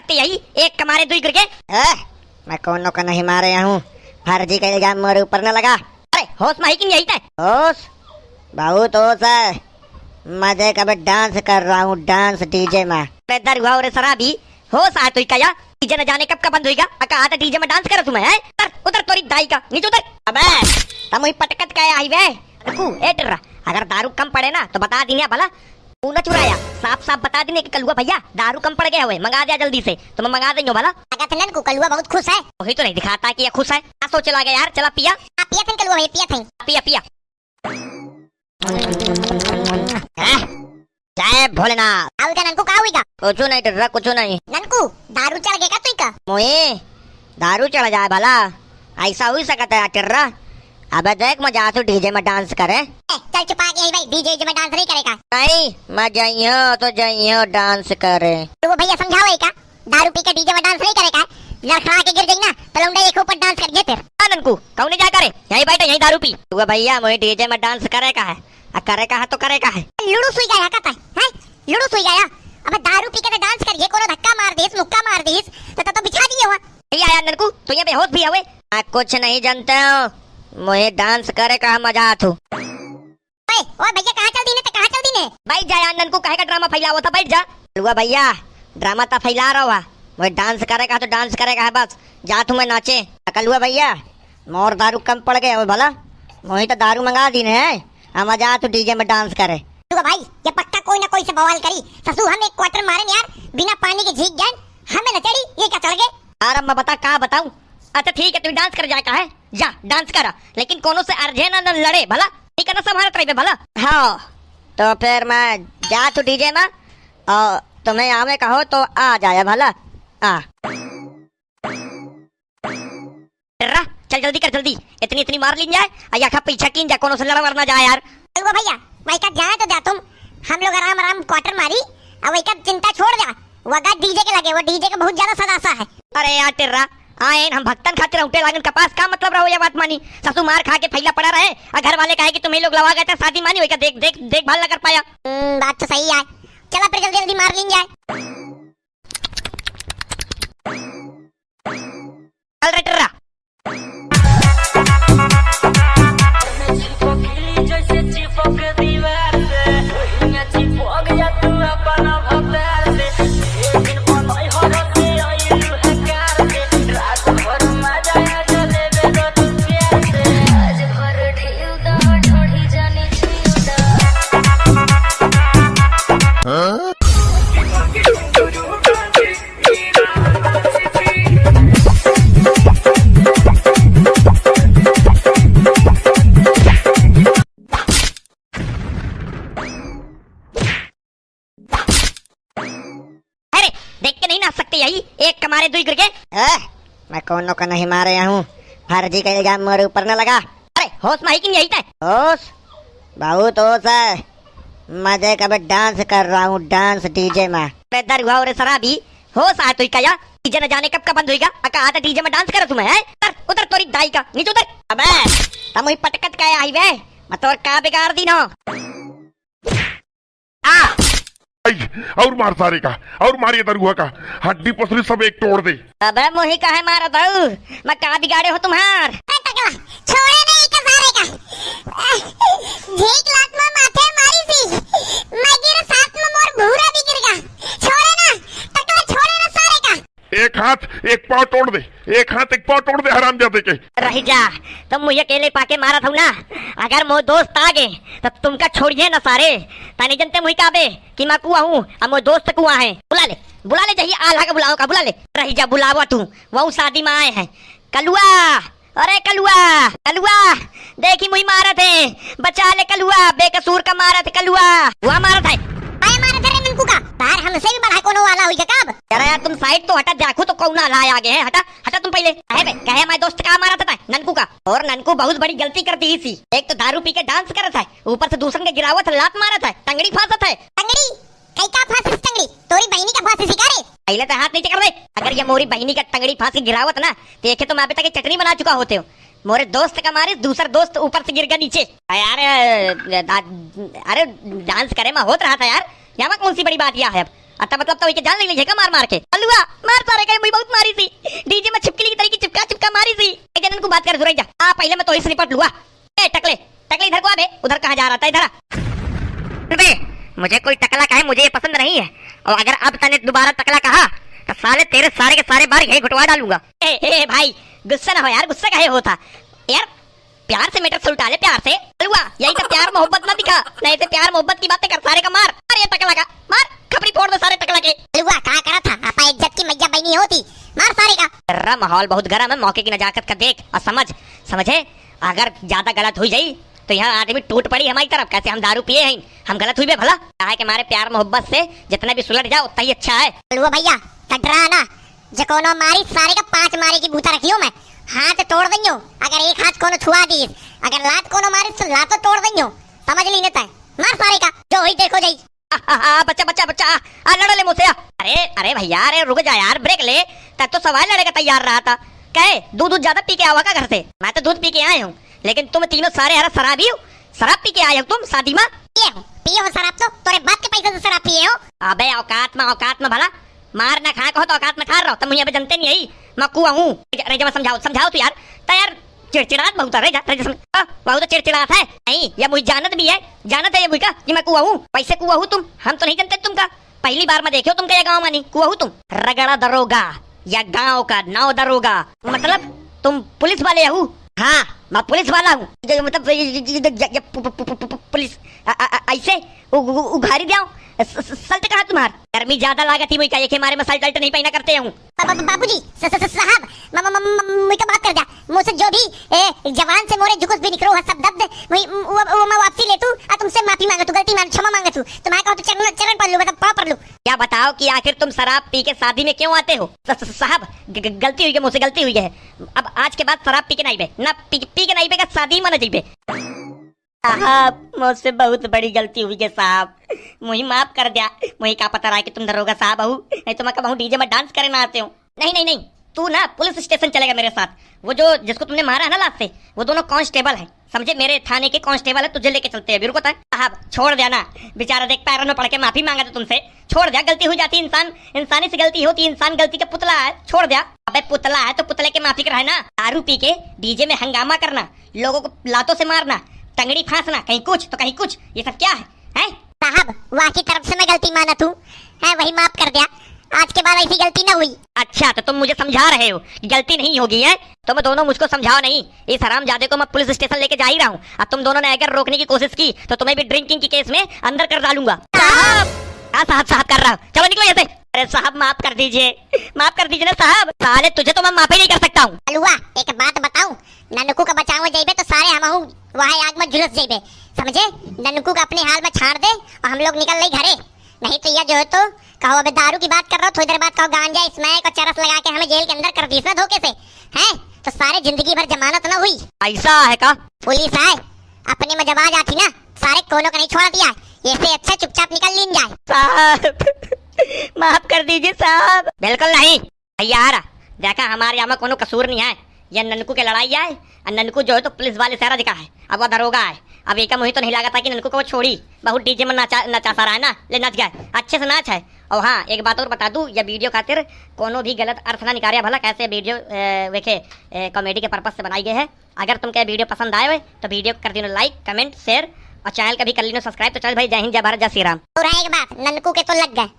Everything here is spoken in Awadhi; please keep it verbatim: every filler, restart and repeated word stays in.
ते यही एक का मारे दुई करके। ए, मैं कौनो का नहीं मारे हूँ। फर्जी का इल्जाम मोरे ऊपर न लगा। अरे, होश में है कि नहीं है तै? होश? बहुत होश है। मैं देख अबे dance कर रहा हूँ, dance DJ में। अरे दरुआ, अरे शराबी, होश आय तोई का या? DJ न जाने कब का बंद होइगा। अका आता DJ में dance करत हूँ मैं, हैं? उतर, उतर तोरी दाई का, नीचे उतर। अबे, तम वही पटकत का आई बे? रुकू, ए टिर्रा, अगर दारू कम पड़े ना तो बता दीने भला। तू न चुराया, साफ साफ बता दीने कि कलुआ भैया दारू कम पड़ गए हवे, मंगा दिया जल्दी से। तो मैं मंगा देंगे भला। अगर ननकू कलुआ बहुत खुश है। वही तो नहीं दिखाता कि ये खुश है। क्या सोचे लागे यार, चला पिया। आप पिया थे कलुआ भैया, पिया थे। पिया, पिया। हैं? जय भोलेनाथ। का हुई का ननकू, का हुई का? कुछ नहीं टिर्रा, कुछ नहीं। ननकू, दारू चढ़ गए का तुई का? मोए, दारू चढ़ जाए भला? ऐसा हुई सकत है टिर्रा? अबे देख, मैं जात हूँ DJ में dance करे। ए, चल चुपा के यही भाई, DJ में dance नहीं करेगा। नहीं, मैं जाइयो तो जाइयो dance करे। तो वो भैया समझाओ का? दारू पी के DJ में dance नहीं करे का है? लड़खड़ा के गिर जाई ना, तो लौंडा एक ऊपर dance कर दे फिर। आ ननकू, कौने जा करे? यहीं बैठे, यहीं दारू पी। तू भैया, मोहे DJ में dance करे का है। आ करे का है तो करे का है। लुड़ू सुई गया कहता है, हैं? लुड़ू सुई गया। अब दारू पी के तो dance करिए, कोनो धक्का मार दीस, मुक्का मार दीस, तो, तो, तो बिछा दिए हुआ। भैया यार ननकू, तू ये बेहोश भी हवे। आ, कुछ नहीं जानते हो, मोहे dance करे का मजा आत हूँ। ओए, ओए भैया, कहाँ चल दीने ते, कहाँ चल दीने? बैठ जा यार, ननकू काहे का drama फैलावत है, बैठ जा। कलुआ भैया, drama ता फैला रहा हुआ, वही dance करे का तो dance करे का है बस, जात हूँ मैं नाचे। कलुआ भैया, मोर दारू कम पड़ गए हो भला, वही तो दारू मंगा दीने है, हम जात हूँ DJ में dance करे। कलुआ भाई, ये पक्का कोई ना कोई से बवाल करी। ससु, हम एक quarter मारे यार, बिना पानी के झीक जाए, हमें न चढ़ी, ये क्या चढ़ गए? यार अब मैं बता, का बताऊँ? अच्छा ठीक है, तू dance कर जाए का है, जा dance करा, लेकिन कोनो से अरझे ना, ना लड़े भला, ठीक है ना, संभालत रहिबे भला। हाँ, तो फिर मैं जात हूँ DJ में, और तुम्हें आवे का हो तो आ जाए भला। आ। टिर्रा, चल जल्दी कर, जल्दी, इतनी, इतनी मार लीन जाए, आ आखा पीछा कीन जा, कोनो से लड़ वड़ ना जाए यार। कलुआ भैया, वही का जाए तो जा तुम, हम लोग आराम आराम quarter मारी, और वही का चिंता छोड़ जा, वगा DJ के लगे, वो DJ के बहुत ज्यादा सदासा है। अरे यार टिर्रा, आएन हम भक्तन खातिर औंटे लागन, कपास का मतलब रहो ये बात मानी। ससु मार खा के फैला पड़ा रहे, आ घर वाले कहे कि तुम्हें लोग लवा गए थे शादी मानी, वही का देख, देख, देखभाल न कर पाया। हम्म, बात तो सही है। चला फिर जल्दी जल्दी मार लीन जाए। चल रे टिर्रा। अरे, देख के नहीं नाच सकते यही, एक का मारे दुई करके। ए, मैं कोनो का नहीं मारे हूँ, फर्जी का इल्जाम मोरे ऊपर न लगा। अरे, होश में है कि नहीं है तै? होश? बहुत होश है, मैं देख अबे dance कर रहा हूँ, dance DJ में। अरे दरुआ, अरे शराबी, होश आय तोई का या? DJ न जाने कब का बंद होइगा, अका आता DJ में dance करत हूँ मैं, हैं? उतर, उतर तोरी दाई का, नीचे उतर। अबे, तम वही पटकत का आई बे, मैं तोर का बिगाड़ दीन हो। आ! आई, और मार सारे का, और मार ये दरुआ का, हड्डी पसली सब एक तोड़ दे। अबे मोही काहे मारत हऊ? मैं का बिगाड़े हो तुम्हार? ए टकला, छोड़े ना इका सारे का। झीक लात में माथे मारी सी। मैं गिर साथ में मोर भूरा भी गिर गा। छोड़े ना, टकला छोड़े ना सारे का। एक हाथ एक पाँव तोड़ दे, एक हाथ एक पाँव तोड़ दे हरामजादे के। रही जा, तुम मुझे अकेले पाके मारत हऊ ना। अगर मोर दोस्त आ गए तो तुमका छोड़िए ना सारे। तनी जनते मुही काबे कि मैं कुआ हूँ, अब मोर दोस्त कुआ है। बुला ले, बुला ले, जही आल्हा का बुलाओ का, बुला ले। रही जा, बुलावा तू, वहू शादी में आए हैं। कलुआ, अरे कलुआ, कलुआ, देखी मुही मारत है, बचा ले कलुआ, बेकसूर का मारत है कलुआ। हुआ मारत है। आए मारत है रे ननकू का, तार हमसे भी बड़ा कोनो वाला हुई का कब? अरे यार तुम side तो हटा, देखो तो कौन आल्हा आगे है, हटा, हटा तुम पहले। अहे बे, कहे हमारे दोस्त का मारत है ननकू का, और ननकू बहुत बड़ी गलती कर दी इसी। एक तो दारू पी के dance करत है, ऊपर से दूसरन के गिरावत है, लात मारत है, टंगड़ी फांसत है। टंगड़ी? कई का फांसिस टंगड़ी? तोरी बहिनी का फांसिस का रे? पहले तो हाथ नीचे कर दे। अगर ये मोरी बहिनी का टंगड़ी फांस के गिरावत ना, तो एके तो मैं अबे तक चटनी बना चुका होते हो। मोरे दोस्त का मारे दूसर दोस्त ऊपर से गिर गया नीचे। अरे यार, अ, दा-, अरे dance करे में होत रहा था यार, यहाँ में कौन सी बड़ी बात या है अब? अत्ता मतलब तो इके जान ले लीजिए का मार मार के। अलुआ, मार सारे का, मुझे बहुत मारी सी। डीजे में छिपकली की तरीके चिपका चिपका मारी सी। ए जनन को बात कर, सुरई जा। आ, पहले मैं तो इस निपट लुआ। ए, टकले, टकले इधर को आ बे, उधर कहाँ जा रहा था, इधर आ। बे, मुझे कोई टकला कहे, मुझे ये पसंद नहीं है। और अगर अब तने दोबारा टकला कहा, तो साले तेरे सारे के सारे बार यहीं घुटवा डालूंगा। ए, ए, भाई, गुस्सा ना हो यार, गुस्सा काहे होता? यार, प्यार से matter सुलटा ले, प्यार से। अलुआ, यही तो प्यार मोहब्बत ना दिखा, नहीं तो प्यार मोहब्बत की बातें कर, सारे का मार, मार ये टकला का, मार, खपरी फोड़ दो सारे टकला के। अलुआ, का करा था? आपा इज्जत की मैया बहनी होती, मार सारे का। तेरा माहौल बहुत गरम है, मौके की नजाकत का देख और समझ, समझे? अगर ज्यादा गलत हुई जाई, तो यहाँ आदमी टूट पड़ी हमारी तरफ, कैसे हम दारू पिए हैं, हम गलत हुई बे भला? काहे के मारे प्यार मोहब्बत से जितना भी सुलट जाओ, उतना ही अच्छा है। अलुआ भैया, डरा ना, जे कोनो मारी सारे का पाँच मारे की बूता रखियो मैं। हाथ तोड़ देंगे, अगर एक हाथ कोनो छुआ दी, अगर लात कोनो मारी तो लातो तोड़ देंगे। समझ ली न तय, मार सारे का, जो होई देखो जाई। आ, आ, आ, बच्चा, बच्चा, बच्चा, आ, आ, लड़ो ले मुझसे, आ। अरे, अरे भैया, अरे रुक जा यार, break ले। तब तो सवाल लड़े का तैयार रहा था। कहे, दूध, दूध ज्यादा पी के आवा का घर से? मैं तो दूध पी के आए हूँ, लेकिन तुम तीनों सारे हरा शराबी हो, शराब पी के आए हो तुम शादी में? पिए हो, पिए हो शराब तो, तोरे बाप के पैसे से शराब पिए हो। अबे औकात में, औकात में भला, मार ना खा कहो तो औकात में खा रहो, तुम मुझे अबे जनते नहीं है, मैं कुआ हूँ। रे जमा समझाओ, समझाओ तू यार, तो यार चिड़चिड़ात बहुत है रे, जा, रे जा सम-, आ, बहुत चिड़चिड़ात है। नहीं, ये मुझे जानत भी है, जानत है ये मुझे का कि मैं कुआ हूँ, पैसे कुआ हूँ तुम, हम तो नहीं जानते तुम का, पहली बार मैं देखे तुम का ये गाँव मानी, कुआ हूँ तुम। रगड़ा दरोगा, या गाँव का नाव दरोगा, मतलब तुम पुलिस वाले हो? हाँ, मैं पुलिस वाला हूँ। ये मतलब ये, ये, ये, ये, ये पु-, पु-, पु-, पु-, पु-, पुलिस, अ, अ, अ, ऐसे उ-, उ-, उघारी दियाओ। स-, स-, शर्ट कहाँ तुम्हार? गर्मी ज्यादा लागत ही मुझे का, ये हमारे में शर्ट अल्ट नहीं पहना करते हूँ। बा-, बा-, बाबूजी, स-, स-, स-, साहब, म-, म-, म-, म-, मुझे बात कर जा। मुझसे जो भी, ए, जवान से मोरे जुकुस भी निकरो है, सब दब दे। वही, वो, वो मैं वापसी ले तू, आ तुमसे माफी मांगे तू, गलती मान, क्षमा मांगे तू। तुम्हारे कहो तो चरण, चरण पर लू, मतलब पाँव पर लू। या बताओ कि आखिर तुम शराब पी के शादी में क्यों आते हो? स-, स-, साहब, ग-, ग-, गलती हुई है, मुझसे गलती हुई है। अब आज के बाद शराब पी के नहीं बे, ना पी, पी के नहीं बे का शादी में ना जइबे। साहब, मुझसे बहुत बड़ी गलती हुई है साहब, मुझे माफ कर दिया। मुझे का पता रहा कि तुम दरोगा साहब हो, नहीं तो मैं कब डीजे में डांस करे ना आते हो। नहीं, नहीं, नहीं, तू ना पुलिस स्टेशन चलेगा मेरे साथ। वो जो, जिसको तुमने मारा है ना लात से, वो दोनों कांस्टेबल हैं, समझे, मेरे थाने के कांस्टेबल है, तुझे लेके चलते हैं अभी, रुको तक। साहब, छोड़ दिया ना, बेचारा देख पैरन में पड़ के माफी मांगा था तुमसे, छोड़ दिया, गलती हो जाती इंसान, इंसानी से गलती होती, इंसान गलती का पुतला है, छोड़ दिया। अबे पुतला है तो पुतले के माफिक रहे ना, दारू पी के डीजे में हंगामा करना, लोगों को लातों से मारना, टंगड़ी फांसना, कहीं कुछ तो कहीं कुछ, ये सब क्या है, हैं? साहब, वाकी तरफ से मैं गलती मानत हूँ, है वही माफ कर दिया, आज के बाद ऐसी गलती ना हुई। अच्छा, तो तुम मुझे समझा रहे हो कि गलती नहीं होगी, है? तुम दोनों मुझको समझाओ नहीं, इस हरामजादे को मैं पुलिस स्टेशन लेके जा ही रहा हूँ। अब तुम दोनों ने अगर रोकने की कोशिश की तो तुम्हें भी ड्रिंकिंग की केस में अंदर कर डालूंगा। साहब! हाँ साहब, साहब कर रहा हूँ, चलो निकलो यहाँ से। अरे साहब, माफ कर दीजिए, माफ कर दीजिए ना साहब। साले, तुझे तो मैं माफ ही नहीं कर सकता हूँ। अलुआ, एक बात बताऊँ, ननकू का बचावे जइबे तो सारे हमहू वहाँ आग में झुलस जइबे, समझे? ननकू का अपने हाल में छाड़ दे और हम लोग निकल रही घरे, नहीं तो यह जो है तो कहो अबे दारू की बात कर रहा हो, थोड़ी देर बाद कहो गांजा, स्मैक और चरस लगा के हमें जेल के अंदर कर दीस ना धोखे से, हैं? तो सारे जिंदगी भर जमानत ना हुई। ऐसा है का? पुलिस आए, अपने में जब आ जाती ना, सारे कोनो का नहीं छोड़ा दिया, ऐसे अच्छा चुपचाप निकल लीन जाए। साहब, माफ कर दीजिए साहब। बिल्कुल नहीं, भैया आ रहा, देखा हमारे यहाँ में कोनो कसूर नहीं है, यह ननकू के लड़ाई है, और ननकू जो है तो पुलिस वाले से रज का है, अब वह दरोगा है, अब एका मुही तो नहीं लागत है कि ननकू को वो छोड़ी, बहुत डीजे में नाचा, नचा सा रहा है ना, ले नाच गया, अच्छे से नाच है। और हाँ, एक बात और बता दूँ, यह वीडियो खातिर कोनो भी गलत अर्थ ना निकाले भला, कैसे वीडियो, ए, वेखे, ए, कॉमेडी के पर्पस से बनाई गई है। अगर तुमके वीडियो पसंद आए हुए तो वीडियो को कर दीनो लाइक, कमेंट, शेयर और चैनल का भी कर लीनो सब्सक्राइब। तो चल भाई, जय हिंद, जय भारत, जय श्री राम। और हाँ, एक बात, ननकू के तो लग गए,